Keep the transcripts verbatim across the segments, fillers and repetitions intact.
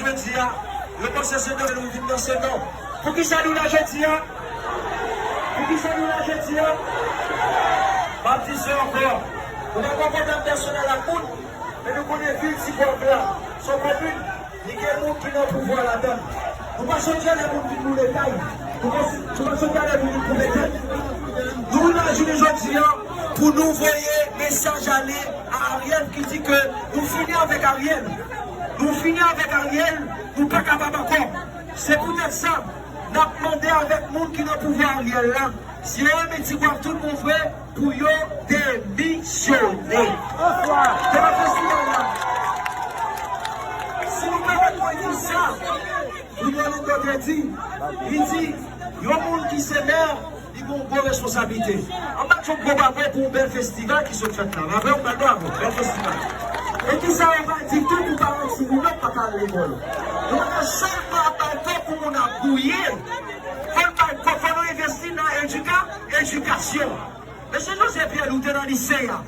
Jodi a, yo panse se danse nou vin danse, non. Poukisa nou la jodi a? Poukisa nou la jodi a? M ap di sa ankò. Nou pa konn kontak pèsonèl ak moun, men nou konnen vil Ti Goâve la, se yon komin, li gen moun ki nan pouvwa ladan l. Nou pa soti anlè moun vin boule kay. Nou pa, nou pa soti anlè moun vin koupe tèt. Nou la jounen jodi a pou nou voye mesaj ale a Ariel ki di ke nou fini avèk Ariel. Nou fini avèk Ariel, nou pa kapab ankò. Se poutèt sa, n ap mande avèk moun ki nan pouvwa Ariel la, si yo renmen Ti Goâve tout bon vre, pou yo demisyone. Se pa festival la. Si nou pa wè mwen di sa, William Angot di, li di, yon moun ki se mè, li gen yon gwo responsablite. Ann bat yon gwo bravo pou yon bèl festival ki sot fèt la. Bravo, yon bèl bravo, bèl festival. E kisa yo va di tou pou paran timoun yo k pa ka al lekòl? Nou pa ka sèlman ap bay kòb pou moun ap gouye. Fò n bay kòb, fò nou envesti nan edika-, edikasyon. Mesye José Pierre, ou te nan lise a.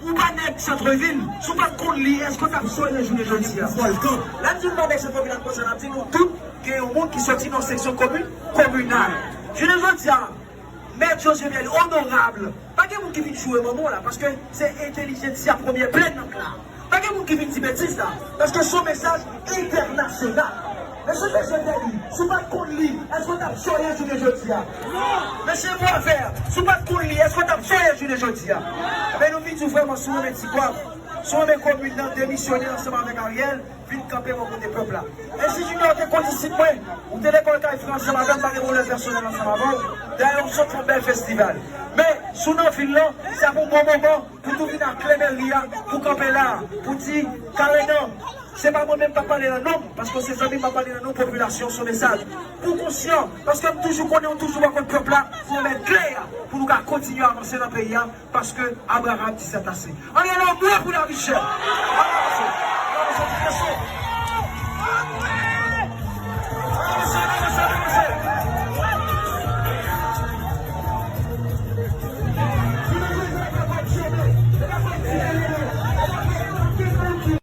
Ou pa nèg santrevil. Si w pa t konn li, èske w t ap sonnen jounen jodi a? Lè m di nou pa nèg santrevil ak konsa, n ap di nou tout gen yon moun ki soti nan seksyon komin, kominal. Jounen jodi a, Mèt José Pierre, onorab, pa gen moun ki vin joure manman w la, paske se entèlijensya premye plèn nan k la. Pa gen moun ki vin di betiz la, paske se yon mesaj entènasyonal. Mesye José Pierre, si w pa t konn li, èske w t ap sonnen jounen jodi a? Mesye Boisvert, si w pa t konn li, èske w t ap sonnen jounen jodi a? Men nou vin di w vrèman, si w renmen Ti Goâve, si w renmen komin nan, demisyone ansanm avèk Ariel, vin kanpe bò kote pèp la. E si Junior te konn isit mwen, ou te lekòl kay frè ansanm avè m, pa gen pwoblèm pèsonèl ansanm avè w. Dayè, ou sot fè yon bèl festival. Men, si w nan vil lan, se ap yon bon moman pou tou vin ak kle meri a, pou kanpe la, pou di, karenan, se pa mwen menm k ap pale nan non m, paske se zanmi m k ap pale nan non popilasyon, se yon mesaj pou konsyan, paske m toujou konnen, ou toujou bò kote pèp la, pou w mèt kle a, pou nou ka kontinye avanse nan peyi a, paske Abraram di c'est assez. Ann rele yon bwa pou lavi chè. Ann avanse.